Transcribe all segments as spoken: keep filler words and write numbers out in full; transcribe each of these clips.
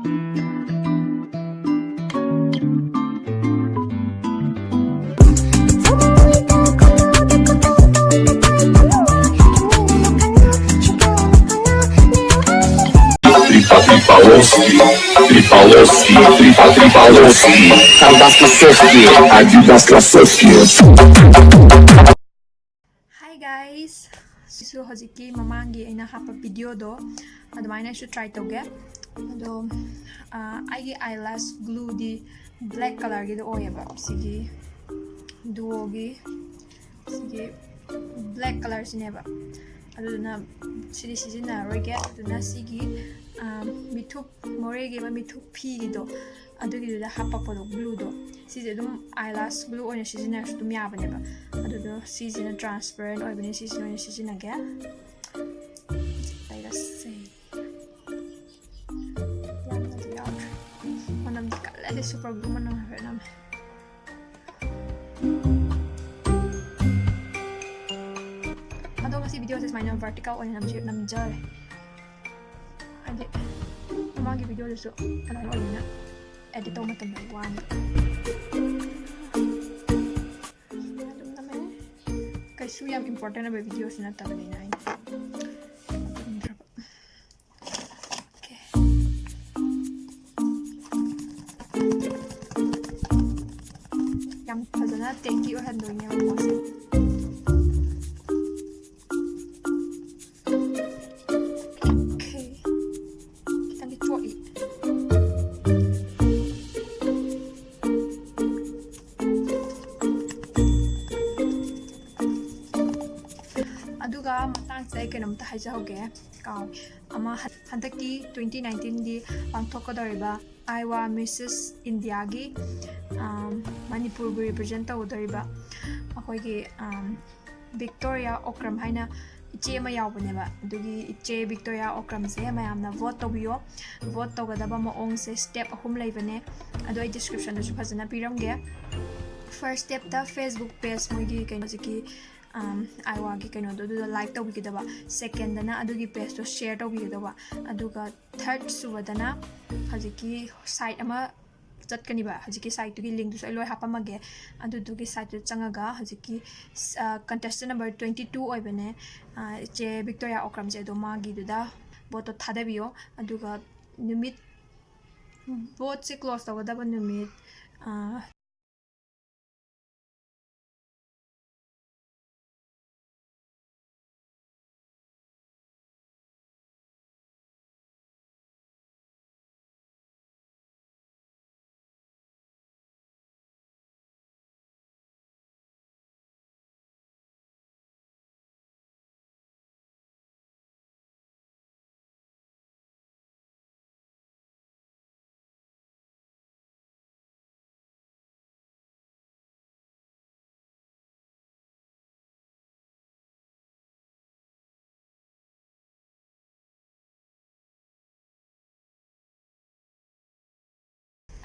Tripaloski, Tripaloski, Tripa, Tripaloski. Adidas Klassovski, Adidas Klassovski. Hi guys, ꯁꯤꯁꯨ ꯍꯧꯖꯤꯛꯀꯤ ꯃꯃꯥꯡꯒꯤ ꯑꯩꯅ ꯍꯥꯞꯄ ꯚꯤꯗꯤꯑꯣꯗꯣ ꯑꯗꯨꯃꯥꯏꯅ ꯑꯩꯁꯨ ꯇ꯭ꯔꯥꯏ ꯇꯧꯒꯦ꯫ ꯑꯗꯣ ꯑꯥ, ꯑꯩꯒꯤ ꯑꯥꯏ ꯂꯥꯁ ꯒ꯭ꯂꯨꯗꯤ ꯕ꯭ꯂꯦꯛ ꯀꯂꯔꯒꯤꯗꯣ ꯑꯣꯏꯌꯦꯕ꯫ ꯁꯤꯒꯤ ꯗꯨꯑꯣꯒꯤ ꯁꯤꯒꯤ ꯕ꯭ꯂꯦꯛ ꯀꯂꯔꯁꯤꯅꯦꯕ꯫ ꯑꯗꯨꯗꯨꯅ ꯁꯤꯗꯤ ꯁꯤꯖꯤꯟꯅꯔꯔꯣꯏꯒꯦ꯫ ꯑꯗꯨꯗꯨꯅ ꯁꯤꯒꯤ ꯑꯥ, ꯃꯤꯊꯨꯞ ꯃꯣꯔꯦꯒꯤ ꯑꯃ ꯃꯤꯊꯨꯞ ꯐꯤꯒꯤꯗꯣ, ꯑꯗꯨꯒꯤꯗꯨꯗ ꯍꯥꯞꯄꯛꯄꯗꯣ, ꯒ꯭ꯂꯨꯗꯣ, ꯁꯤꯁꯦ ꯑꯗꯨꯝ ꯑꯥꯏ ꯂꯥꯁ ꯒ꯭ꯂꯨ ꯑꯣꯏꯅ ꯁꯤꯖꯤꯟꯅꯔꯁꯨ ꯑꯗꯨꯝ ꯌꯥꯕꯅꯦꯕ꯫ ꯑꯗꯨꯗꯣ ꯁꯤꯁꯤꯅ ꯇ꯭ꯔꯥꯟꯁꯄꯦꯔꯦꯟ ꯑꯣꯏꯕꯅꯤ, ꯁꯤꯁꯤꯅ ꯑꯣꯏꯅ ꯁꯤꯖꯤꯟꯅꯒꯦ꯫ ꯇꯩꯔꯁꯦ꯫ ꯌꯥꯝꯅꯗꯤ ꯌꯥꯎꯗ꯭ꯔꯦ꯫ ꯃꯅꯝꯗꯤ ꯀꯜꯂꯦ, ꯑꯗꯩ ꯁꯨꯄꯔ ꯒ꯭ꯂꯨ ꯃꯅꯝ ꯍꯥꯏꯐꯦꯠ ꯅꯝꯃꯦ꯫ ꯑꯗꯣ ꯉꯁꯤ ꯚꯤꯗꯤꯑꯣꯁꯦ ꯁꯨꯃꯥꯏꯅ ꯚꯔꯇꯤꯀꯦꯜ ꯑꯣꯏꯅ ꯅꯝꯖ-, ꯅꯝꯖꯔꯦ꯫ ꯍꯥꯏꯗꯤ ꯃꯃꯥꯡꯒꯤ ꯚꯤꯗꯤꯑꯣꯗꯨꯁꯨ ꯑꯗꯨꯃꯥꯏꯅ ꯑꯣꯏꯕꯅꯤꯅ ꯑꯦꯗꯤꯠ ꯇꯧꯕ ꯃꯇꯝꯗ ꯋꯥꯅꯤ꯫ ꯑꯗꯨꯝ ꯅꯝꯃꯦ꯫ ꯀꯩꯁꯨ ꯌꯥꯝ ꯏꯝꯄꯣꯔꯇꯦꯟ ꯑꯣꯏꯕ ꯚꯤꯗꯤꯑꯣꯁꯨ ꯅꯠꯇꯕꯅꯤꯅ ꯑꯩꯅ ꯅꯝꯗ꯭ꯔꯕ꯫ ꯑꯣꯀꯦ꯫ ꯌꯥꯝ ꯐꯖꯅ ꯇꯦꯛꯀꯤ ꯑꯣꯏꯍꯟꯗꯣꯏꯅꯦꯕ ꯄꯣꯠꯁꯦ꯫ ꯑꯣꯀꯦ꯫ ꯈꯤꯇꯪꯗꯤ ꯆꯣꯠꯂꯤ꯫ ꯑꯗꯨꯒ ꯃꯇꯥꯡꯁꯤꯗ ꯑꯩ ꯀꯩꯅꯣꯝꯇ ꯍꯥꯏꯖꯍꯧꯒꯦ, ꯀꯥꯎ-, ꯑꯃ ꯍꯟ-, ꯍꯟꯗꯛꯀꯤ ꯇ꯭ꯋꯦꯟꯇꯤ ꯅꯥꯏꯟꯇꯤꯟꯒꯤ ꯄꯥꯡꯊꯣꯛꯀꯗꯧꯔꯤꯕ ꯑꯥꯏꯋꯥ ꯃꯤꯁꯦꯁ ꯏꯟꯗꯤꯌꯥꯒꯤ, ꯑꯝ, ꯃꯅꯤꯄꯨꯔꯕꯨ ꯔꯤꯄ꯭ꯔꯖꯦꯟ ꯇꯧꯒꯗꯧꯔꯤꯕ ꯑꯩꯈꯣꯏꯒꯤ, ꯑꯝ, ꯚꯤꯛꯇꯣꯔꯤꯌꯥ ꯑꯣꯀ꯭ꯔꯝ ꯍꯥꯏꯅ ꯏꯆꯦ ꯑꯃ ꯌꯥꯎꯕꯅꯦꯕ꯫ ꯑꯗꯨꯒꯤ ꯏꯆꯦ ꯚꯤꯛꯇꯣꯔꯤꯌꯥ ꯑꯣꯀ꯭ꯔꯝꯁꯦ ꯃꯌꯥꯝꯅ ꯚꯣꯠ ꯇꯧꯕꯤꯌꯣ꯫ ꯚꯣꯠ ꯇꯧꯒꯗꯕ ꯃꯑꯣꯡꯁꯦ ꯁ꯭ꯇꯦꯞ ꯑꯍꯨꯝ ꯂꯩꯕꯅꯦ, ꯑꯗꯣ ꯑꯩ ꯗꯤꯁꯀ꯭ꯔꯤꯞꯁꯟꯗꯁꯨ ꯐꯖꯅ ꯄꯤꯔꯝꯒꯦ꯫ ꯐꯥꯔꯁ ꯁ꯭ꯇꯦꯞꯇ ꯐꯦꯁꯕꯨꯛ ꯄꯦꯖ, ꯃꯣꯏꯒꯤ ꯀꯩꯅꯣ, ꯍꯧꯖꯤꯛꯀꯤ ꯑꯥꯏꯋꯥꯒꯤ ꯀꯩꯅꯣꯗꯣ ꯑꯗꯨꯗ ꯂꯥꯏꯛ ꯇꯧꯕꯤꯒꯗꯕ, ꯁꯦꯀꯦꯟꯗꯅ ꯑꯗꯨꯒꯤ ꯄꯦꯖꯇꯣ ꯁꯤꯌꯔ ꯇꯧꯕꯤꯒꯗꯕ, ꯑꯗꯨꯒ ꯊꯥꯔꯠ ꯁꯨꯕꯗꯅ ꯍꯧꯖꯤꯛꯀꯤ ꯁꯥꯏꯠ ꯑꯃ ꯆꯠꯀꯅꯤꯕ, ꯍꯧꯖꯤꯛꯀꯤ ꯁꯥꯏꯠꯇꯨꯒꯤ ꯂꯤꯡꯗꯨꯁꯨ ꯑꯩ ꯂꯣꯏ ꯍꯥꯞꯄꯝꯃꯒꯦ꯫ ꯑꯗꯨꯗꯨꯒꯤ ꯁꯥꯏꯠꯇꯨꯗ ꯆꯪꯉꯒ ꯍꯧꯖꯤꯛꯀꯤ contestant number twenty two ꯑꯣꯏꯕꯅꯦ, ꯏꯆꯦ ꯕꯤꯛꯇꯣꯔꯤꯌꯥ ꯑꯣꯀ꯭ꯔꯝꯁꯦ, ꯑꯗꯣ ꯃꯥꯒꯤꯗꯨꯗ ꯚꯣꯠꯇꯣ ꯊꯥꯗꯕꯤꯌꯣ꯫ ꯑꯗꯨꯒ ꯅꯨꯃꯤꯠ, ꯚꯣꯠꯁꯦ ꯀ꯭ꯂꯣꯖ ꯇꯧꯒꯗꯕ ꯅꯨꯃꯤꯠ,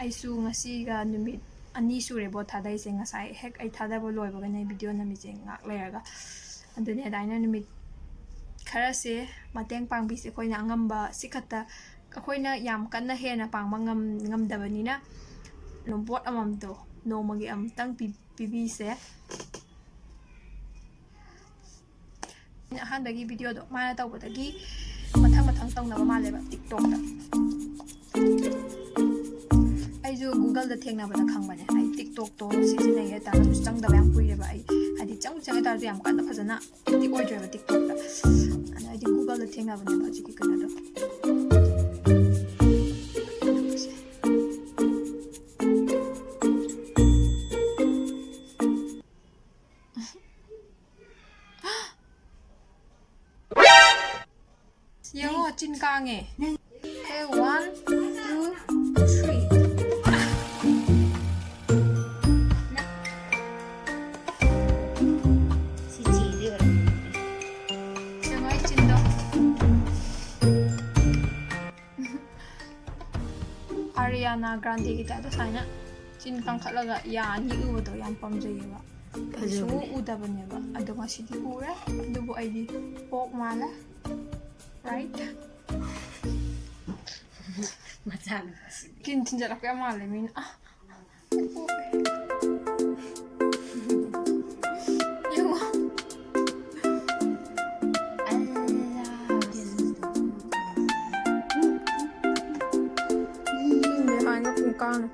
ꯑꯩꯁꯨ ꯉꯁꯤꯒ ꯅꯨꯃꯤꯠ ꯑꯅꯤ ꯁꯨꯔꯦ ꯚꯣꯠ ꯊꯥꯗꯩꯁꯦ꯫ ꯉꯁꯥꯏ ꯍꯦꯛ ꯑꯩ ꯊꯥꯗꯕ ꯂꯣꯏꯕꯒꯅꯦ ꯚꯤꯗꯤꯑꯣ ꯅꯝꯃꯤꯁꯦ, ꯉꯥꯏꯍꯥꯛ ꯂꯩꯔꯒ꯫ ꯑꯗꯨꯅꯦ ꯑꯗꯨꯃꯥꯏꯅ ꯅꯨꯃꯤꯠ ꯈꯔꯁꯦ ꯃꯇꯦꯡ ꯄꯥꯡꯕꯤꯁꯦ꯫ ꯑꯩꯈꯣꯏꯅ ꯑꯉꯝꯕ ꯁꯤ ꯈꯛꯇ, ꯑꯩꯈꯣꯏꯅ ꯌꯥꯝ ꯀꯟꯅ ꯍꯦꯟꯅ ꯄꯥꯡꯕ ꯉꯝ-, ꯉꯝꯗꯕꯅꯤꯅ, ꯚꯣꯠ ꯑꯃꯃꯝꯇꯣ ꯅꯣꯡꯃꯒꯤ ꯑꯃꯨꯛꯇꯪ ꯄꯤ-, ꯄꯤꯕꯤꯁꯦ꯫ ꯑꯩꯅ ꯑꯍꯥꯟꯕꯒꯤ ꯚꯤꯗꯤꯑꯣꯗꯣ ꯃꯥꯅ ꯇꯧꯕꯗꯒꯤ ꯃꯊꯪ ꯃꯊꯪ ꯇꯧꯅꯕ ꯃꯥꯜꯂꯦꯕ ꯇꯤꯛꯇꯣꯛꯇ꯫ ꯑꯩꯁꯨ ꯒꯨꯒꯜꯗ ꯊꯦꯡꯅꯕꯗ ꯈꯪꯕꯅꯦ꯫ ꯑꯩ ꯇꯤꯛꯇꯣꯛꯇꯣ ꯁꯤꯖꯤꯟꯅꯩ ꯍꯥꯏꯇꯥꯔꯒꯁꯨ ꯆꯪꯗꯕ ꯌꯥꯝ ꯀꯨꯏꯔꯦꯕ꯫ ꯑꯩ ꯍꯥꯏꯗꯤ ꯆꯪ ꯆꯪ ꯍꯥꯏꯇꯥꯔꯁꯨ ꯌꯥꯝ ꯀꯟꯅ ꯐꯖꯅ ꯑꯦꯛꯇꯤꯚ ꯑꯣꯏꯗ꯭ꯔꯦꯕ ꯇꯤꯛꯇꯣꯛꯇ꯫ ꯑꯗ ꯑꯩꯗꯤ ꯒꯨꯒꯜꯗ ꯊꯦꯡꯅꯕꯅꯦꯕ ꯍꯧꯖꯤꯛꯀꯤ ꯀꯩꯅꯣꯗꯣ꯫ ꯌꯦꯡꯉꯣ, ꯆꯤꯟ ꯀꯥꯡꯉꯦ꯫ Okay, one, two, three. ꯁꯤ ꯆꯤꯗꯤ ꯑꯣꯏꯔꯝꯒꯅꯤ꯫ ꯌꯦꯡꯉꯣ ꯑꯩ ꯆꯤꯟꯗꯣ꯫ ꯑꯥꯔꯤꯌꯥꯅꯥ ꯒ꯭ꯔꯥꯟꯗꯦꯒꯤ ꯇꯥꯏꯞꯇ ꯁꯨꯃꯥꯏꯅ ꯆꯤꯟ ꯀꯥꯡꯈꯠꯂꯒ ꯌꯥ ꯑꯅꯤ ꯎꯕꯗꯣ ꯌꯥꯝ ꯄꯥꯝꯖꯩꯌꯦꯕ꯫ ꯀꯩꯁꯨ ꯎꯗꯕꯅꯦꯕ, ꯑꯗꯣ ꯉꯁꯤꯗꯤ ꯎꯔꯦ꯫ ꯑꯗꯨꯕꯨ ꯑꯩꯗꯤ ꯑꯣꯛ ꯃꯥꯜꯂꯦ꯫ Right? ꯃꯆꯥꯅꯨꯄꯥꯁꯤꯗꯤ꯫ ꯀꯤꯟ ꯊꯤꯟꯖꯜꯂꯛꯄ ꯌꯥꯝ ꯃꯥꯜꯂꯦ ꯃꯤꯅ꯫ ꯑꯥ, ꯌꯦꯡꯉꯣ꯫ ꯑꯜꯂꯥ꯫ ꯃꯤꯍꯥꯟꯒ ꯄꯨꯡꯀꯥꯡ꯫